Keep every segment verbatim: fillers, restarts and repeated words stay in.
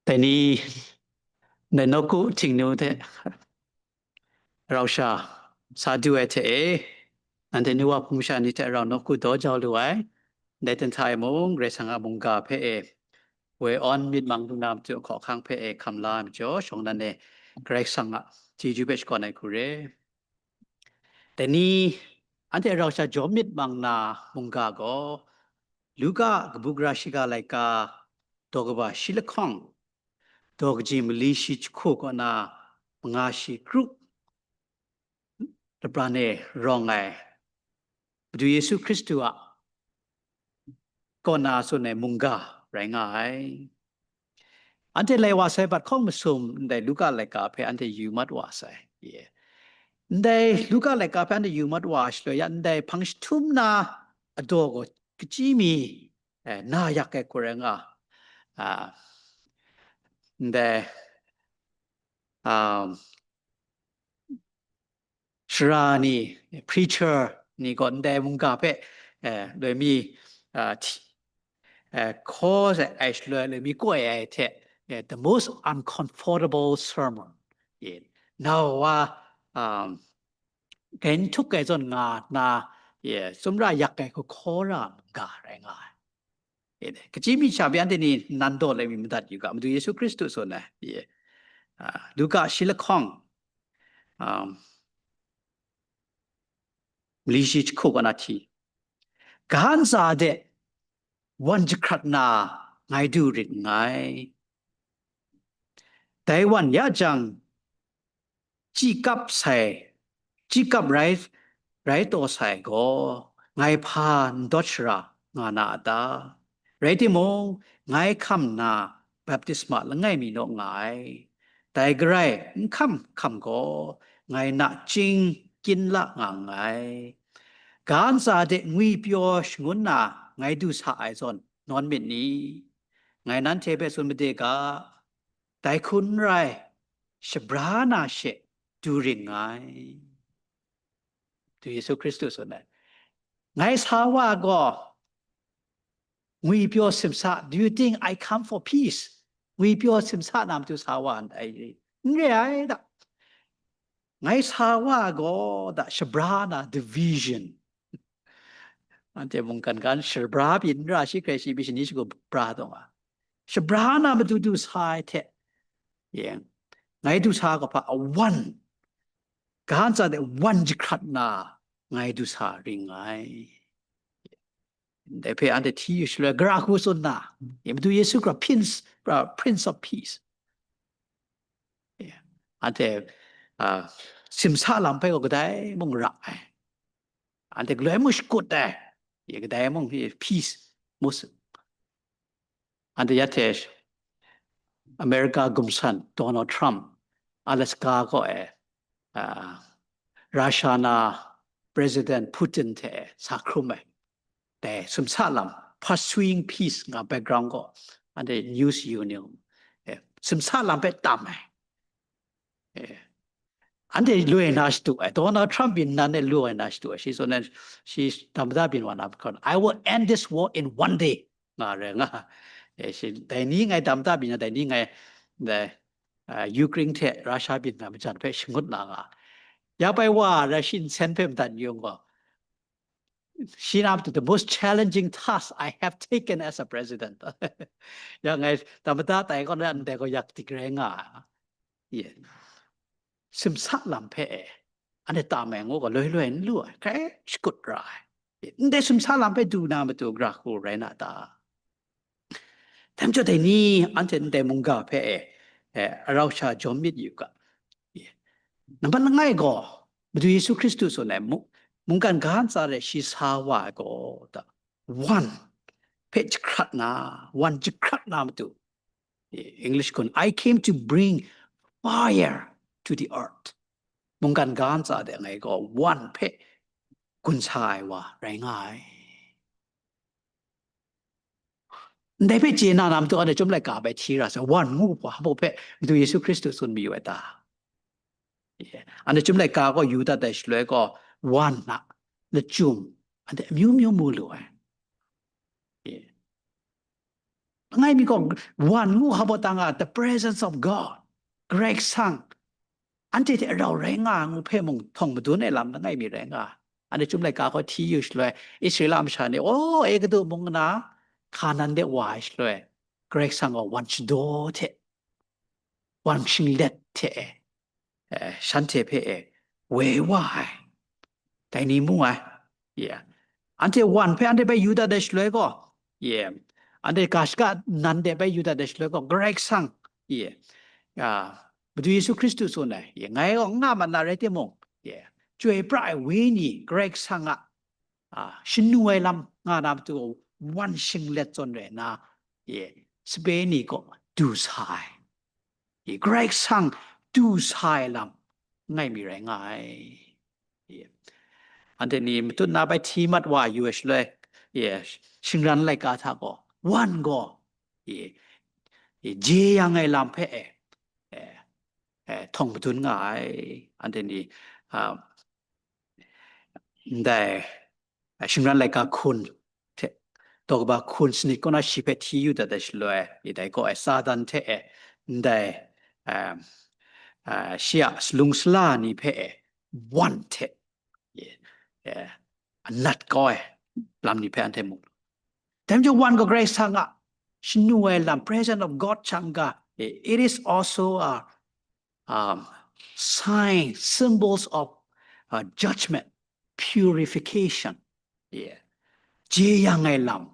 Dai ni, dai nawku Htingnu hte rau sha sa du ai hte e, nanhte nu wa hpung masha ni hte rau nawku daw jau lu ai, dai ten hta e mung, Karai Kasang a mungga hpe e, woi awn myit mang lu na matu hkawhkang hpe e hkam la ai majaw, shawng nnan e Karai Kasang a chyeju hpe shakawn ai hku re. Dai ni, anhte rau sha jawm myit mang na mungga gaw, Luka kabu gara shiga laika daw kaba shi lahkawng, daw kaji mali shi jahku kaw na manga shi kru lapran e rawng ai Madu Yesu Hkristu a kaw na tsun ai mungga rai nga ai. Anhte lai wa sai bat hkawng masum ndai Luka laika hpe anhte yu mat wa sai. Ye. Ndai Luka laika hpe anhte yu mat wa shaloi ya, ndai hpang jahtum na adaw gaw kachyi mi, eh, na yak ai hku rai nga. Ah, ndai, um, sara ni, preacher ni gaw ndai mungga hpe, eh, loi mi, ah, hti-, eh, hkaw ai shaloi loi mi koi ai hte, eh, the most uncomfortable sermon. Ye, nau wa, um, grai n htuk ai zawn nga na, ye, sumra yak ai hku hkaw ra mungga rai nga ai. Kachyi mi sha pyi anhte ni nan daw lai mi madat yu ga, Madu Yesu Hkristu tsun ai, ye, ah, Luka shi lahkawng, um, mali shi jahku kaw na hti, ga ntsa de wan jahkrat na ngai du rit nngai. Dai wan ya jang, chyi kap sai, chyi kap rai, rai taw sai gaw, ngai hpa n dawt shara nga na a ta? Rai timung, ngai hkam nna baptisma langai mi naw nga ai. Dai garai n hkam hkam gaw, ngai nachying kyin la nga nngai. Ga ntsa de ngwipyaw shangun na ngai du sa ai zawn nawn myit ni? Ngai nanhte hpe tsun made ga, dai hku n rai, shabra na she du ring ngai. Madu Yesu Hkristu tsun ai. Ngai sa wa gaw, ngwipyaw simsa, do you think I come for peace? Ngwipyaw simsa na matu sa wa ndai, n re ai da. Ngai sa wa gaw da, shabra na, division. Anhte mungkan ga shabra byin n ra, shi hkrai shi byi shani shagu bra taw nga. Shabra na matu du sa ai hte, ye, ngai du sa ga hpa awan, ga ntsa de wan jahkrat na ngai du sa ring ngai. Ndai hpe anhte hti yu shaloi, gara hku tsun na, ye, Madu Yesu Hkra Prince, Hkra Prince of Peace. Ye, anhte, ah, simsa lam hpe gaw kadai mung ra ai. Anhte galoi mung shakut ai. Ye, kadai mung, ye, peace, mus. Anhte ya hte America gumsan Donald Trump Alaska kaw e, ah, Russia na President Putin hte sa hkrum ai. Dai simsa lam, pursuing peace nga background gaw, anhte news yu ni, eh, simsa lam hpe tam ai. Eh, anhte lu ai na shadu ai, Donald Trump byin nan e lu ai na shadu ai, shi tsun ai, shi dam mada byin wa na hkawm, "I will end this war in one day," nga rai nga. Eh, shi, dai ni ngai dam mada byin na, dai ni ngai, dai, ah, Ukraine hte Russia byin na majan hpe shangut na nga. Ya bai wa rai shi nsen hpe madat n yung gaw, shi na matu, "The most challenging task I have taken as a president." Ya ngai dam mada tai kaw na ndai gaw yak dik rai nga ai. Ye. Simsa lam hpe e, anhte tam ai ngu gaw loi loi n lu ai, hkrai shakut ra ai. Ye. Ndai simsa lam hpe du na matu gara hku rai na ta? Dai majaw dai ni anhte ndai mungga hpe e, e, arau sha jawm myit yu ga. Ye. Nambat langai gaw, Madu Yesu Hkristu tsun ai mu-, mungkan ga ntsa de shi sa wa ai gaw, da, wan hpe jahkrat na, wan jahkrat na matu, English kun, "I came to bring fire to the earth." Mungkan ga ntsa de ngai gaw wan hpe gun sa ai wa rai nga ai. Ndai hpe chye na na matu, anhte Chyum laika bai hti ra sai, wan ngu hpa hpa hpe Madu Yesu Hkristu tsun mayu ai ta? Ye. Anhte Chyum laika gaw yu dat ai shaloi gaw, wan a lachyum, anhte amyu myu mu lu ai. Ye. Langai mi gaw wan ngu hpa baw ta nga, the presence of God, Karai Kasang, anhte hte rau rai nga ngu hpe mung htawng madun ai lam langai mi rai nga. Anhte Chyum laika hkaw hti yu shaloi, Israela masha ni, o, Egutu mung nna, Hkanan de wa ai shaloi, Karai Kasang gaw wan shadaw hte, wan shinglet hte e, eh, shanhte hpe e, woi wa ai. Dai ni mung ai. Yeah. Anhte wan hpe anhte bai yu dat ai shaloi gaw, yeah, anhte ga shaka nan de bai yu dat ai shaloi gaw, Karai Kasang, yeah, ah, Madu Yesu Hkristu tsun ai, yeah, ngai gaw n nga mat na rai timung, yeah, Chyoi pra ai Wenyi Karai Kasang a, a, shanu ai lam nga na matu gaw, wan shinglet zawn rai nna, yeah, sape ni gaw du sa ai. Ye, Karai Kasang du sa ai lam langai mi rai nga ai. Ye. Anhte ni matut na bai hti mat wa yu ai shaloi, ye, shingran laika hta gaw, wan gaw, ye, ye, jeyang ai lam hpe e, e, e, htawng madun nga ai. Anhte ni, a, ndai, a, shingran laika hkun hte, daw kaba hkun sanit kaw na shi hpe hti yu dat ai shaloi, i dai gaw ai Satan hte e, ndai, a, a, shi a salung sala ni hpe e, wan hte, e, e, anat kau ai lam ni hpe anhte mu. Dai majaw wan gaw Karai Kasang a shanu ai lam, presence of God hta n-ga, e, it is also a, um, sign, symbols of, uh, judgment, purification. Yeah. Jeyang ai lam,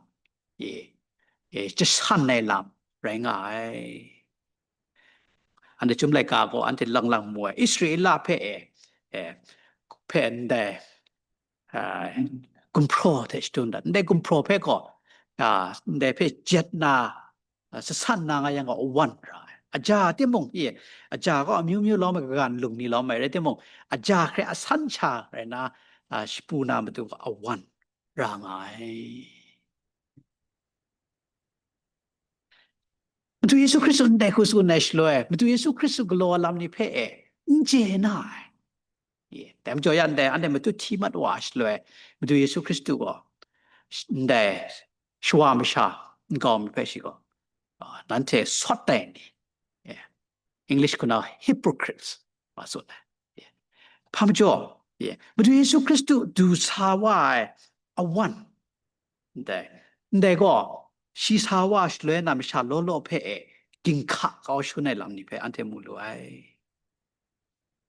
yeah, yeah, jasan ai lam rai nga ai. Anhte Chyum laika gaw anhte lang lang mu ai. Israela hpe e, e, hpe ndai, a, gumhpraw hte shadun dat. Ndai gumhpraw hpe gaw, a, ndai hpe jet na, a, sasan na nga yang gaw awan ra ai. Aja timung, i, aja gaw amyu myu lawm ai, kagan lung ni lawm ai rai timung, aja hkrai asan sha rai na, a, shapu na matu gaw awan ra nga ai. Madu Yesu Hkristu ndai hku tsun ai shaloi, Madu Yesu Hkristu galaw lam ni hpe e, n chye na ai. Ye, dai majaw ya ndai, anhte matut hti mat wa ai shaloi, Madu Yesu Hkristu gaw, ndai shawa masha nkau mi hpe shi gaw, a, nanhte sawt ai ni, ye, English hku na hypocrites, wa tsun ai. Ye. Hpa majaw, ye, Madu Yesu Hkristu du sa wa ai awan, ndai, ndai gaw, shi sa wa shaloi na masha law law hpe e, ginhka kau shun ai lam ni hpe anhte mu lu ai.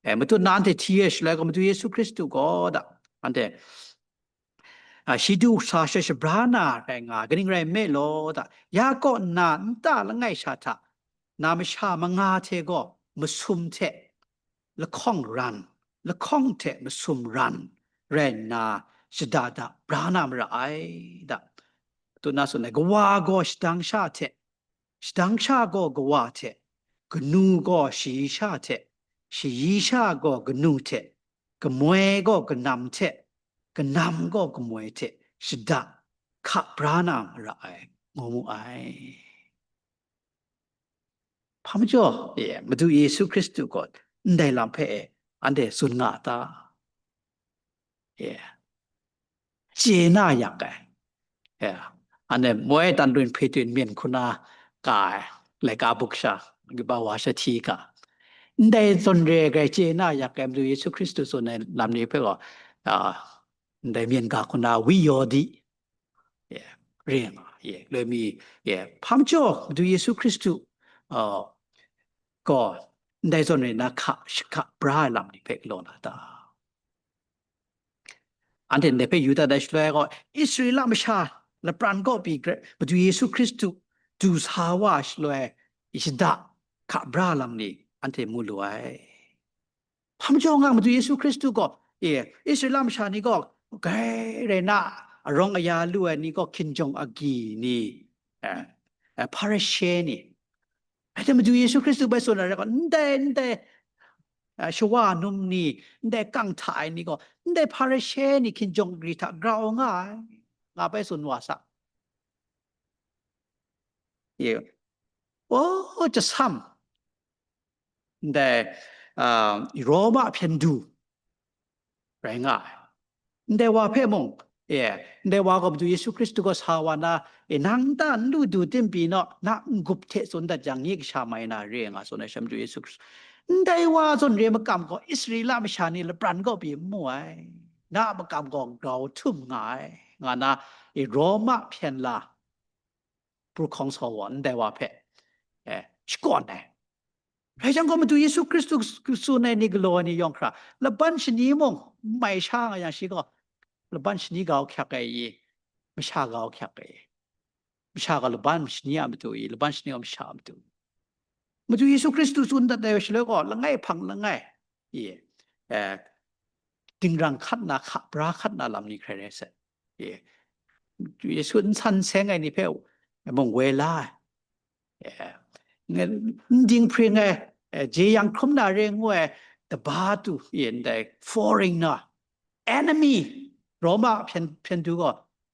E, matut na anhte hti e shaloi gaw, Madu Yesu Hkristu gaw da, anhte, a, shi du sa she shabra na rai nga, kaning rai nme law da, ya kaw nna nta langai sha hta, na masha manga hte gaw masum hte lahkawng ran, lahkawng hte masum ran rai nna, shada da bra na mara ai da. Matut na tsun ai, kawa gaw shadang sha hte, shadang sha gaw kawa hte, kanu gaw shayi sha hte, shayi sha gaw kanu hte, kamoi gaw kanam hte, kanam gaw kamoi hte shada hka bra na mara ai, ngu mu ai. Hpa majaw, e, Madu Yesu Hkristu gaw ndai lam hpe e, anhte tsun nga a ta? Ye. Chye na yak ai. Ye. Anhte moi tan run hpe tun myen hku na ka ai, laika buk sha, kiba wa sha hti ga. Ndai zawn re ai chye na yak ai Madu Yesu Hkristu tsun ai lam ni hpe gaw, a, ndai myen ga hku na wi yaw di. Ye. Re nga, ye. Loi mi, ye. Hpa majaw, Madu Yesu Hkristu, a, gaw, ndai zawn re na hka, shaka bra ai lam ni hpe galaw na ta? Anhte ndai hpe yu dat ai shaloi gaw, Israela masha lapran kaw pyi Madu Yesu Hkristu du sa wa ai shaloi, shada hka bra lam ni anhte mu lu ai. Hpa majaw nga Madu Yesu Hkristu gaw, e, Israela masha ni gaw, grai rai na arawng aya lu ai ni gaw, hkinjawng agyi ni, e, e, Hparishe ni, Rai timung, Madu Yesu Hkristu bai tsun ai rai gaw, ndai, ndai, a, shawa num ni, ndai kang hta ai ni gaw, ndai Hparishe ni hkinjawng gri hta grau nga ai, nga bai tsun wa sa. Ye. O, jasam. Ndai, a, Roma hpyen du rai nga ai. Ndai wa hpe mung, E, ndai wa gaw Madu Yesu Hkristu gaw sa wa na, e, nang ta n lu du tim pyi naw, na n-gup hte tsun dat jang, nye kasha mai na re nga tsun ai sha Madu Yesu Hkristu. Ndai wa zawn re makam gaw Israela masha ni lapran kaw pyi n mu ai. Na a makam gaw grau htum nga ai, nga na, e, Roma hpyen la, pru hkawng sa wa ndai wa hpe, e, shakawn ai. Rai jang gaw, Madu Yesu Hkristu tsun ai ni galaw ai ni yawng hkra, laban shani mung n mai sha nga yang, shi gaw laban shani ga hkyak ai i, masha ga hkyak ai i, masha gaw laban shani a matu i, laban shani gaw masha a matu. Madu Yesu Hkristu tsun dat ai shaloi gaw, langai hpang langai, e, e, dingrang hkat na, hka pra hkat na lam ni hkrai rai sai. E, Yesu n san seng ai ni hpe mung woi la ai. E, n dinghpring ai, e, jeyang hkrum na re ngu ai, daba tu, e, ndai foreigner, enemy, Roma hpyen, hpyen du gaw,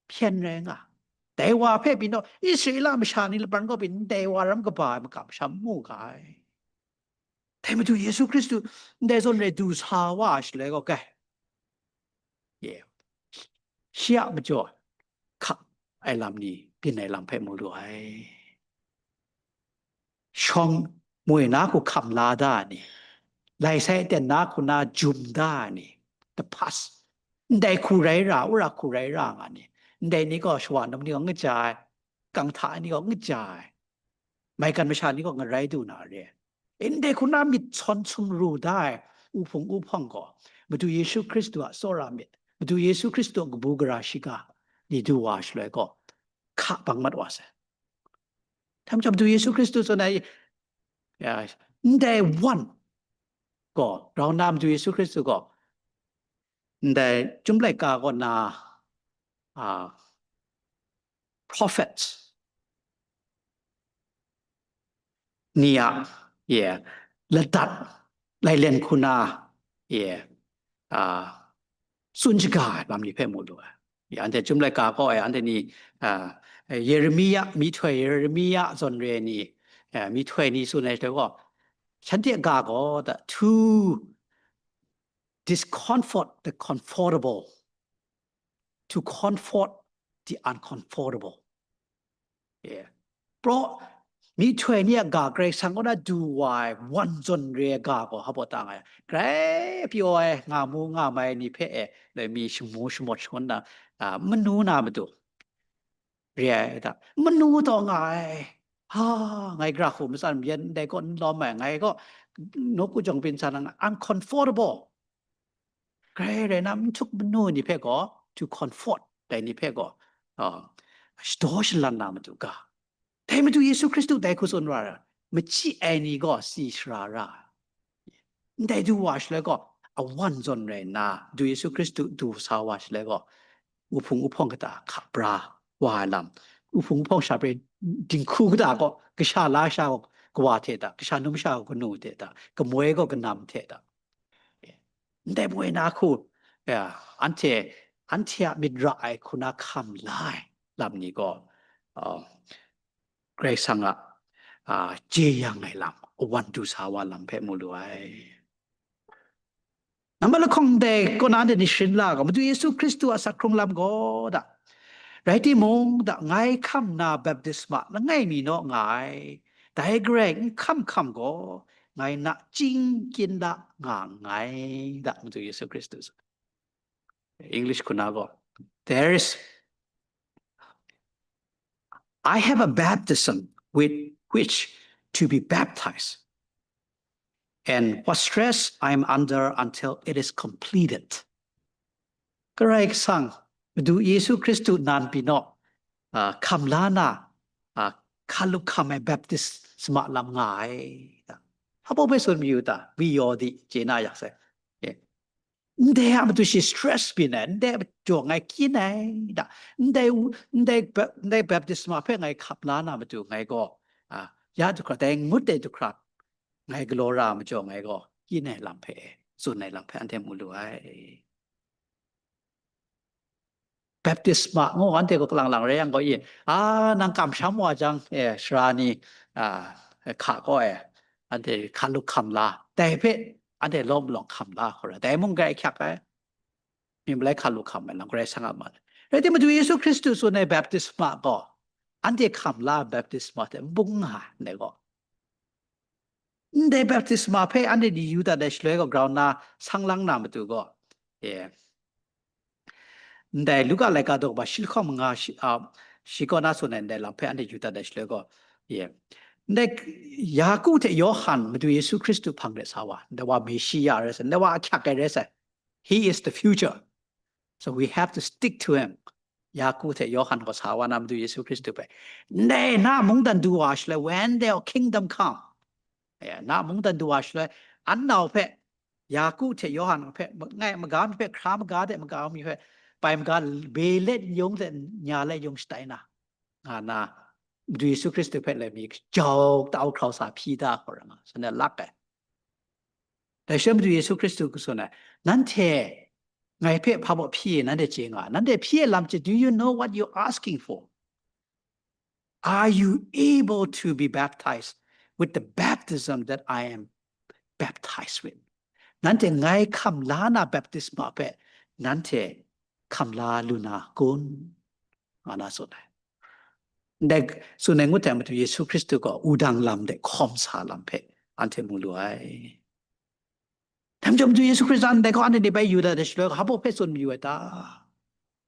hpyen rai nga. Dai wa hpe pyi naw, Israela masha ni lapran kaw pyi ndai wa ram kaba ai makam sha n mu ga ai. Dai Madu Yesu Hkristu ndai zawn re du sa wa ai shaloi gaw, kai, e, shi a majaw hkak ai lam ni byin ai lam hpe mu lu ai. Shawng moi na hku hkam la da ai ni, lai sai aten na hku na jum da ai ni, the past, ndai hku rai ra, wora hku rai ra nga ni, ndai ni gaw shawa num ni gaw n kaja ai, kang hta ai ni gaw n kaja ai, maigan masha ni gaw ngarai du na re ai. Ndai hku na myit sawn sumru da ai uhpung uhpawng gaw, Madu Yesu Hkristu a tsawra myit, Madu Yesu Hkristu a kabu gara shiga ni du wa shaloi gaw, hka bang mat wa sai. Htam chyam Madu Yesu Hkristu tsun ai, ya, ndai wan gaw, grau na Madu Yesu Hkristu gaw, ndai Chyum Laika kaw na, a, prophets ni a, e, ladat, lailen hku na, e, a, tsun shaga ai lam ni hpe mu lu ai. E, anhte Chyum Laika kaw e, anhte ni, a, Yeremia, myihtoi Yeremia zawn re ni, e, myihtoi ni tsun ai hte gaw, shanhte a ga gaw, the, to discomfort the comfortable, to comfort the uncomfortable. E, pro, myihtoi ni a ga Karai Kasang kaw na du wa ai wan zawn re ai ga gaw hpa baw ta nga ai. Grai pyaw ai, nga mu nga mai ni hpe e, loi mi shamu shamawt shangun na, a, manu na matu re ai da. Manu taw nga ai. Ha, ngai gara hku matsan mayan ndai kaw n lawm ai, ngai kaw nawku jawng byin sa nang uncomfortable. Grai rai na, n htuk manu ni hpe gaw, to comfort, dai ni hpe gaw, a, shadaw shalan na matu ga. Dai Madu Yesu Hkristu dai hku tsun ra ai, machyi ai ni gaw si shara ra ai. Ndai du wa shaloi gaw, awan zawn rai nna, Madu Yesu Hkristu du sa wa shaloi gaw, uhpung uhpawng kata hka pra wa ai lam, uhpung uhpawng sha hpe dinghku kata gaw, kasha la sha gaw kawa hte ta, kasha num sha gaw kanu hte ta, kamoi gaw kanam hte ta, ndai moi na hku, ya, anhte, anhte a myit ra ai hku na hkam la ai lam ni gaw, a, Karai Kasang a, a, jeyang ai lam, awan du sa wa lam hpe mu lu ai. Nambat lahkawng ndai kaw na ndai ni sharin la ga, Madu Yesu Hkristu a asak hkrung lam gaw da, rai timung, da, ngai hkam na baptisma langai mi naw nga ai, dai garai n hkam hkam gaw, ngai nachying kyin la nga nngai, da, Madu Yesu Hkristu tsun. English hku na gaw, there is, I have a baptism with which to be baptized, and what stress I am under until it is completed. Karai Kasang, Madu Yesu Hkristu nan pyi naw, a, hkam la na, a, hkalup hkam ai baptisma lam nga ai. Hpa baw hpe tsun mayu ta, wi yaw di, chye na yak sai. E. Ndai a matu shi stress byin ai, ndai a majaw ngai kyin ai, da, ndai u-, ndai ba-, ndai baptisma hpe ngai hkap la na matu ngai gaw, a, ya du hkra, dai ngut dai du hkra, ngai galaw ra ai majaw ngai gaw kyin ai lam hpe, tsun ai lam hpe anhte mu lu ai. Baptisma ngu anhte gaw kalang lang rai yang gaw, i, a, nang kamsham wa jang, e, sara ni, a, hka gaw, e, anhte hkalup hkam la, dai hpe anhte lawm lawng hkam la hkra, dai mung grai hkyak ai. Myi malai hkalup hkam ai lam, Karai Kasang a ma, Rai timung, Madu Yesu Hkristu tsun ai baptisma gaw, anhte hkam la ai baptisma hte n bung nga ai, ndai gaw. Ndai baptisma hpe anhte ni yu dat ai shaloi gaw, grau nna sang lang na matu gaw, e, ndai Luka laika daw kaba shi lahkawng manga shi, a, shi kaw na tsun ai ndai lam hpe anhte yu dat ai shaloi gaw, e, ndai Yaku hte Yawhan Madu Yesu Hkristu hpang de sa wa, ndai wa Meshiya rai sai, ndai wa ahkyak ai rai sai. He is the future. So we have to stick to him. Yaku hte Yawhan gaw sa wa na Madu Yesu Hkristu hpe, ndai na mungdan du wa shaloi, when their kingdom come, e, na mungdan du wa shaloi, an nau hpe, Yaku hte Yawhan hpe, ngai maga mi hpe, hkra maga de maga mi hpe, bai maga, belet yung hte nya le yung shatai na, nga na, Madu Yesu Hkristu hpe le mi jau tau hkrau sa hpyi da hkau ra nga, sa na lak ai. Dai shaloi Madu Yesu Hkristu tsun ai, nanhte ngai hpe hpa baw hpyi e, nanhte chye nga, nanhte hpyi ai lam hte, do you know what you're asking for? Are you able to be baptized with the baptism that I am baptized with? Nanhte ngai hkam la na baptisma hpe nanhte hkam la lu na kun? Nga na tsun ai. Ndai tsun ai ngut ai Madu Yesu Hkristu gaw wudang lam de hkawm sa lam hpe anhte mu lu ai. Dai majaw Madu Yesu Hkristu ndai gaw anhte ni bai yu dat ai shaloi, hpa baw hpe tsun mayu ai ta?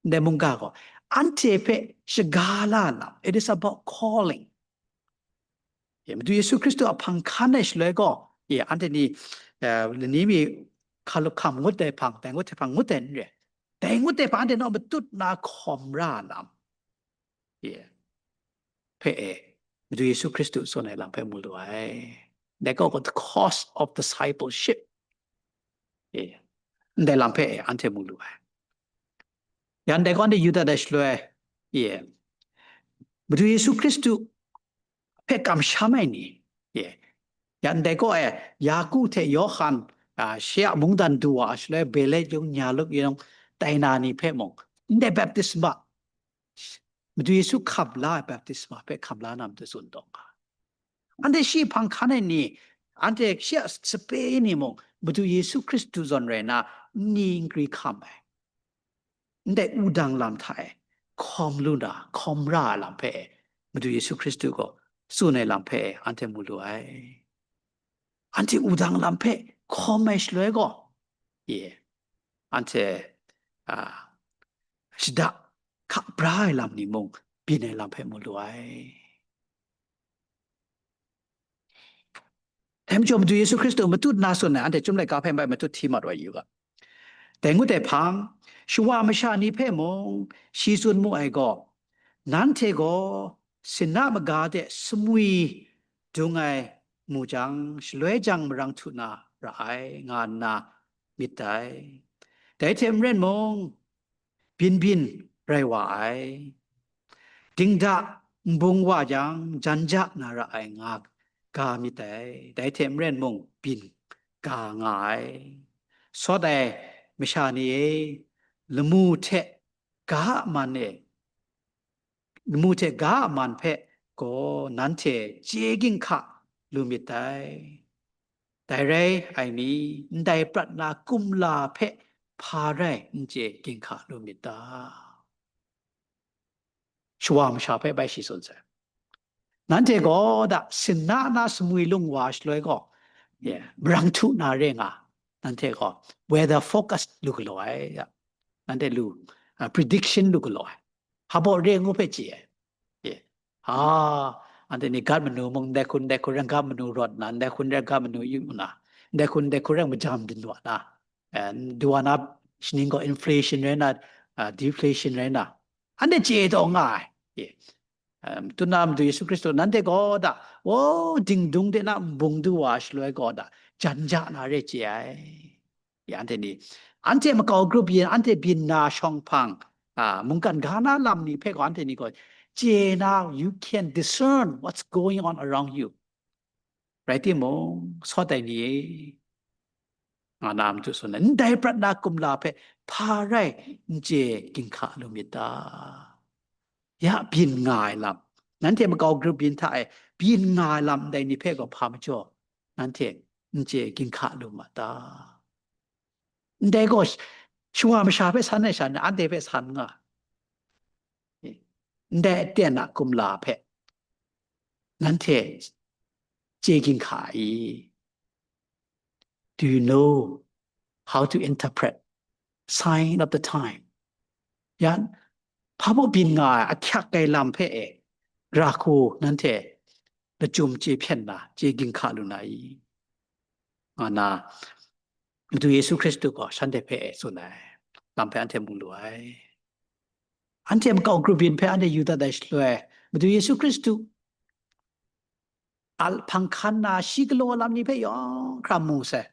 Ndai mungga gaw anhte hpe shaga la lam, it is about calling. E, Madu Yesu Hkristu a hpang hkan ai shaloi gaw, e, anhte ni, e, lani mi hkalup hkam ngut ai hpang, dai ngut ai hpang ngut ai n re. Dai ngut ai hpang anhte naw matut na hkawm ra lam, e, hpe e, Madu Yesu Hkristu tsun ai lam hpe mu lu ai. Dai gaw the cost of discipleship. E, ndai lam hpe e, anhte mu lu ai. Yan dai gaw anhte yu dat ai shaloi, e, Madu Yesu Hkristu hpe kamsham ai ni, e, yan dai gaw e, Yaku hte Yawhan, a, shi a mungdan du wa ai shaloi, belet yung, nya lup yung, tai na ni hpe mung, ndai baptisma, Madu Yesu hkam la ai baptisma hpe hkam la na matu tsun taw nga. Anhte shi hpang hkan ai ni, anhte shi a sape ni mung, Madu Yesu Hkristu zawn rai na, nni nkri hkam ai. Ndai wudang lam hta e hkawm lu na, hkawm ra ai lam hpe e, Madu Yesu Hkristu gaw tsun ai lam hpe e, anhte mu lu ai. Anhte wudang lam hpe hkawm ai shaloi gaw, e, anhte, a, shada hka bra ai lam ni mung byin ai lam hpe mu lu ai. Dai majaw Madu Yesu Hkristu matut na tsun ai, anhte Chyum laika hpe bai matut hti mat wa yu ga. Dai ngut ai hpang, shawa masha ni hpe mung shi tsun mu ai gaw, nanhte gaw sinna maga de sumwi dung ai mu jang, shaloi jang marang htu na ra ai, nga nna myit dai. Dai hte maren mung, byin byin rai wa ai. Dingda nbung wa jang, jan ja na ra ai nga ga myit dai. Dai hte maren mung byin ga nga ai. Sawt ai masha ni e, lamu hte ga a man e, lamu hte ga a man hpe gaw nanhte chye ginhka lu myit dai. Dai rai ai mi, ndai prat na kumla hpe hpa rai n chye ginhka lu myit ta? Shawa masha hpe bai shi tsun sai. Nanhte gaw da sinna na sumwi lung wa shaloi gaw, yeah, marang htu na re nga, nanhte gaw weather forecast lu galaw ai, ya. Nanhte lu, ah, prediction lu galaw ai. Hpa baw re ngu hpe chye ai. Yeah. Ah, anhte ni gat manu mung, ndai hkun, ndai hkun rai gat manu rawt na, ndai hkun rai gat manu yu na, ndai hkun, ndai hkun rai majam din wa na, eh, du wa na, shaning gaw inflation rai na, ah, deflation rai na, anhte chye taw nga ai. Yeah. Um, tuna Madu Yesu Hkristu, nanhte gaw da, o, dingdung de na nbung du wa shaloi gaw da, jan ja na re chye ai. Ya, anhte ni, anhte makau grup yin, anhte byin na shawng hpang, a, mungkan ga na lam ni hpe gaw anhte ni gaw chye na, you can discern what's going on around you. Rai timung, sawt ai ni e, nga na matu tsun ai, ndai prat na kumla hpe hpa rai n chye ginhka lu myit ta? Ya byin nga ai lam, nanhte makau grup yin hta e byin nga ai lam ndai ni hpe gaw hpa majaw nanhte n chye ginhka lu ma ta? Ndai gaw sh-, shawa masha hpe san ai sha ni, anhte hpe san nga. ndai aten a kumla hpe nanhte chye ginhka ai? Do you know how to interpret sign of the time? Yan, hpa baw byin nga ai ahkyak ai lam hpe e, ra hku nanhte lachyum chye hpyen na, chye ginhka lu na i? Nga na, Madu Yesu Hkristu gaw shanhte hpe e tsun ai lam hpe anhte mu lu ai. Anhte makau grup yin hpe anhte yu dat ai shaloi, Madu Yesu Hkristu al hpang hkan na shi galaw lam ni hpe yawng hkra mu sai.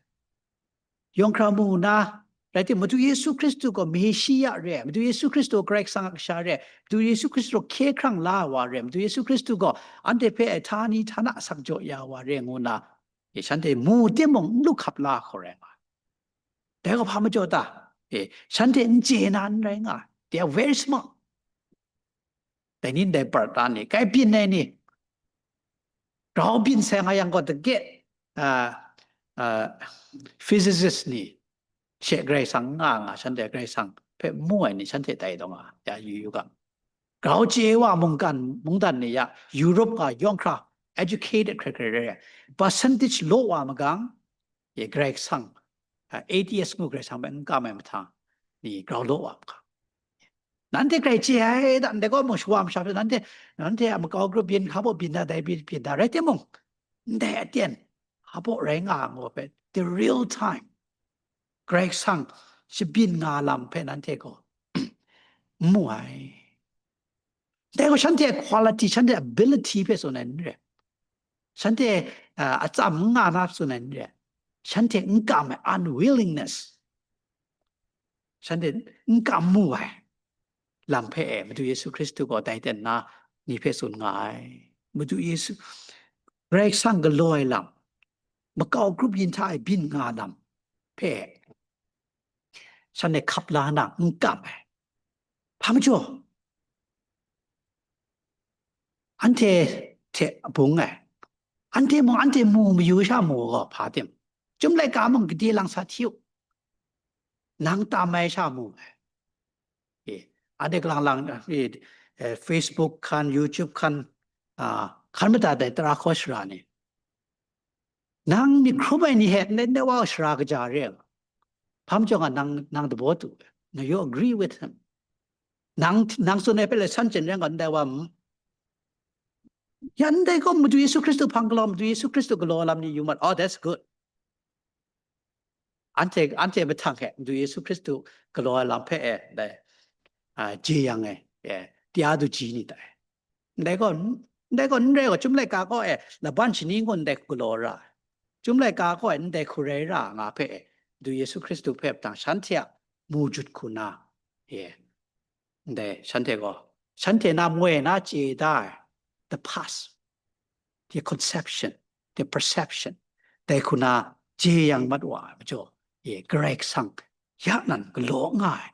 Yawng hkra mu na, rai timung, Madu Yesu Hkristu gaw Meshiya re, Madu Yesu Hkristu Karai Kasang a Kasha re, Madu Yesu Hkristu hkye hkrang la wa re, Madu Yesu Hkristu gaw anhte hpe htani htana asak jaw ya wa re ngu na, e, shanhte mu timung, n lu hkap la hkau rai nga ai. Dai gaw hpa majaw ta? E, shanhte n chye na n rai nga ai. They are very smart. Dai ni ndai prat ta ni, kai byin ai ni, grau byin sai nga yang gaw, dage, ah, ah, physicist ni, she Karai Kasang nga nga, shanhte Karai Kasang hpe mu ai ni, shanhte tai taw nga, ya yu yu ga. Grau chye wa mungkan, mungdan ni ya, Europe ga yawng hkra educated hkrai hkrai rai ai, percentage law wa magang, ye Karai Kasang, ah, atheist ngu Karai Kasang hpe n kam ai mahtang ni grau law wa magang. Nanhte grai chye ai da, ndai gaw mung shawa masha hpe, nanhte, nanhte a makau grup yin hpa baw byin da, dai byin, byin da, rai timung, ndai aten hpa baw rai nga ai ngu hpe, the real time, Karai Kasang shabyin nga lam hpe nanhte gaw n mu ai. Dai gaw shanhte a quality, shanhte a ability hpe tsun ai n re. Shanhte, ah, atsam n nga na tsun ai n re. Shanhte n kam ai unwillingness. Shanhte n kam mu ai lam hpe e, Madu Yesu Hkristu gaw dai ten na ni hpe tsun nga ai. Madu Yesu, Karai Kasang galaw ai lam, makau grup yin hta e byin nga lam hpe shanhte hkap la na n kam ai. Hpa majaw? Anhte hte bung ai. Anhte mung anhte mu mayu sha mu gaw hpa tim? Chyum laika mung gade lang sa hti u. Nang tam ai sha mu ai. E, anhte kalang lang, e, e, Facebook hkan, YouTube hkan, a, hkan mada dai tara hkaw shara ni. Nang myit hkrum ai ni hte ndai, ndai wa shara kaja re ai. Hpa majaw nga nang, nang dabaw tu ai. Now you agree with him. Nang, nang tsun ai hpe le san chyen rai nga ndai wa, mm. Ya ndai gaw Madu Yesu Hkristu hpang galaw, Madu Yesu Hkristu galaw lam ni yu mat. Oh, that's good. Anhte, anhte mahtang hte Madu Yesu Hkristu galaw ai lam hpe e, dai, a, jeyang e, e, tya du ji ni dai. Ndai gaw, ndai gaw n rai gaw, chyum laika kaw e laban shani ngu ndai hku galaw ra ai. Chyum laika kaw e ndai hku rai ra nga hpe e, Madu Yesu Hkristu hpe mahtang shanhte a mu jut hku na, e, ndai shanhte gaw, shanhte na moi na chye da ai, the past, the conception, the perception, dai hku na jeyang mat wa ai majaw, e, Karai Kasang ya nan galaw nga ai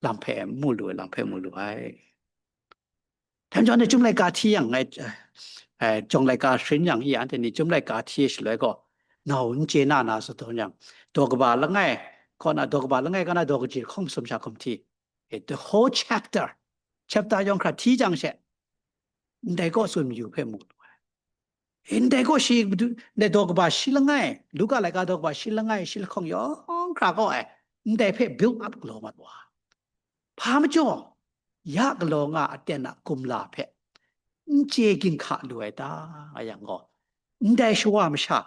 lam hpe mu lu ai, lam hpe mu lu ai. Htem jang ni chyum laika hti yang ngai, eh, jawng laika sharin yang i anhte ni chyum laika hti shaloi gaw, nau n chye na na sa tawn yang, daw kaba langai kaw na, daw kaba langai kaw na daw kaji lahkawng masum sha hkum hti. Eh, the whole chapter, chapter yawng hkra hti jang she, ndai kaw tsun mayu hpe mu lu ai. Ndai gaw shi madu, ndai daw kaba shi langai, Luka laika daw kaba shi langai, shi lahkawng yawng hkra kaw ai, ndai hpe build up galaw mat wa. Hpa majaw, ya galaw nga aten a kumla hpe n chye ginhka lu ai ta, nga yang gaw, ndai shawa masha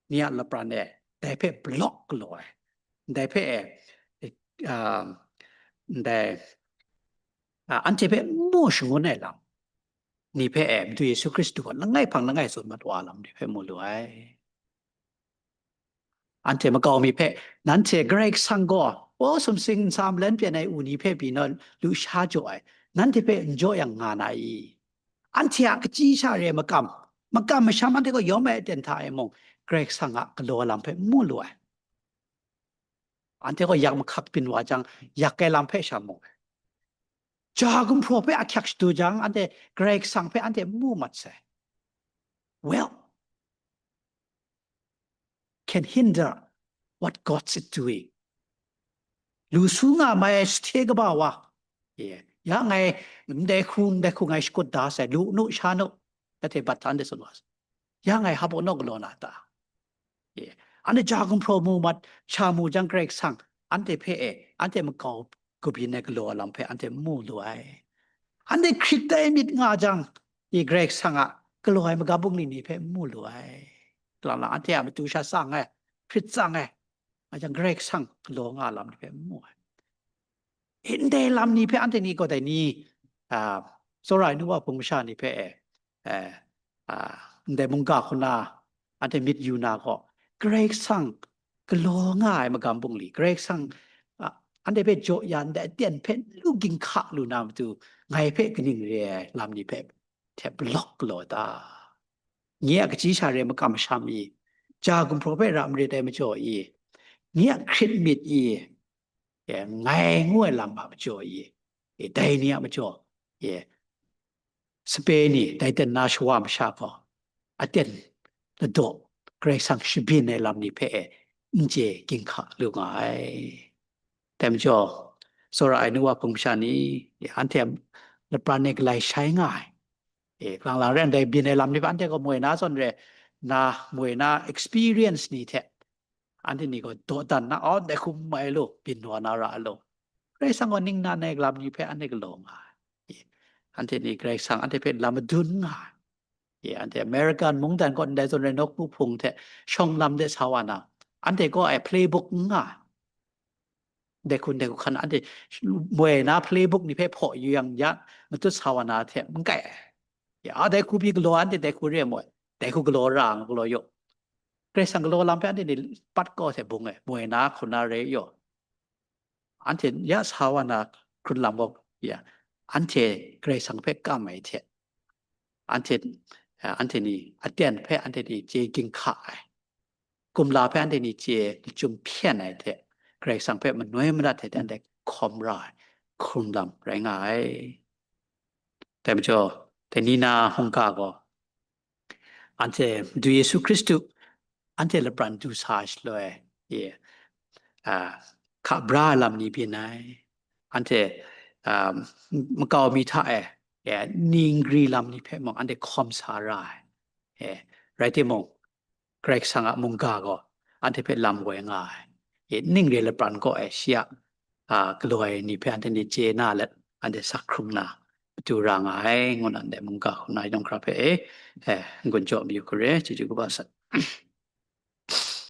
ni a lapran e, dai hpe block galaw ai, ndai hpe e, um, ndai, a, anhte hpe n mu shangun ai lam ni hpe e, Madu Yesu Hkristu gaw langai hpang langai tsun mat wa lam ni hpe mu lu ai. Anhte makau mi hpe, nanhte Karai Kasang gaw, o sumsing nsa malen pyan ai u ni hpe pyi naw lusha jaw ai, nanhte hpe n jaw yang nga na i? Anhte a kachyi sha re makam, makam masham anhte gaw yawm ai aten hta e mung, Karai Kasang a galaw lam hpe n mu lu ai. Anhte gaw yak mahkak byin wa jang, yak ai lam hpe sha mu ai. Ja gumhpraw hpe ahkyak shadu jang, anhte Karai Kasang hpe anhte n mu mat sai. Well, can hinder what God is doing. Lu su nga mai ai sahte kaba wa, ye, Ya ngai ndai hku, ndai hku ngai shakut da sai, lu nu, sha nu, nanhte bat hta anhte tsun wa sai. Ya ngai hpa naw galaw na ta? Ye. Anhte ja gumhpraw mu mat, sha mu jang Karai Kasang, anhte hpe e, anhte makau kabyin ai galaw ai lam hpe anhte n mu lu ai. Anhte hkrit dai myit nga jang, i Karai Kasang a galaw ai magam bungli ni hpe n mu lu ai. Kalang lang anhte a matu sha tsang ai, hkrit tsang ai, nga jang Karai Kasang galaw nga ai lam ni hpe n mu ai. Ndai lam ni hpe anhte ni gaw dai ni, a, tsawra ai nu wa hpung masha ni hpe, e, e, a, ndai mungga hku na anhte myit yu na gaw, Karai Kasang galaw nga ai magam bungli, Karai Kasang, a, anhte hpe jaw ya ndai aten hpe lu ginhka lu na matu, ngai hpe kaning re ai lam ni hpe hte palawk galaw ta? Nye a kachyi sha re makam masham i, ja gumhpraw hpe ra marit ai majaw i, nye a hkrit myit i, e, ngai ngu ai lam a majaw i, e, dai ni a majaw, e, sape ni, dai ten na shawa masha gaw, aten ladaw Karai Kasang shabyin ai lam ni hpe e, n chye ginhka lu nga ai. Dai majaw, tsawra ai nu wa hpung masha ni, e, anhte a lapran e galai shai nga ai. E, kalang lang rai ndai byin ai lam ni hpe anhte gaw moi na zawn re, na moi na experience ni hte, anhte ni gaw dawdan na, aw, ndai hku mai lu, byin wa na ra lu. Karai Kasang gaw ningnan ai lam ni hpe anhte galaw nga ai. Anhte ni Karai Kasang anhte hpe lam madun nga ai. Ye, anhte American mungdan kaw ndai zawn rai nawku hpung hte shawng lam de sa wa na, anhte kaw ai playbook n nga ai. Dai hku, dai hku hkan anhte moi na playbook ni hpe hpaw yu yang ya matut sa wa na hte n kai ai. Ya, dai hku pyi galaw anhte dai hku re moi, dai hku galaw ra nga galaw yaw. Karai Kasang galaw lam hpe anhte ni pat kaw hte bung ai, moi na hku na re yaw. Anhte ya sa wa na hkrun lam gaw, ya, anhte Karai Kasang hpe kam ai hte, anhte, eh, anhte ni aten hpe anhte ni chye ginhka ai, kumla hpe anhte ni chye lachyum hpyen ai hte, Karai Kasang hpe manoi manat ai hte anhte hkawm ra ai hkrun lam rai nga ai. Dai majaw, dai ni na mungga gaw, anhte Madu Yesu Hkristu, anhte lapran du sa ai shaloi, e, a, hka bra ai lam ni byin ai. Anhte, a, makau mi hta e, e, ningri lam ni hpe mung anhte hkawm sa ra ai. E, rai timung, Karai Kasang a mungga gaw anhte hpe lam woi nga ai. E, ning re lapran kaw e shi a, a, galaw ai ni hpe anhte ni chye na let, anhte sak hkrung na matu ra nga ai, ngu na ndai mungga hku na yawng hkra hpe e, e, n-gun jaw mayu hku re, chyeju kaba sat.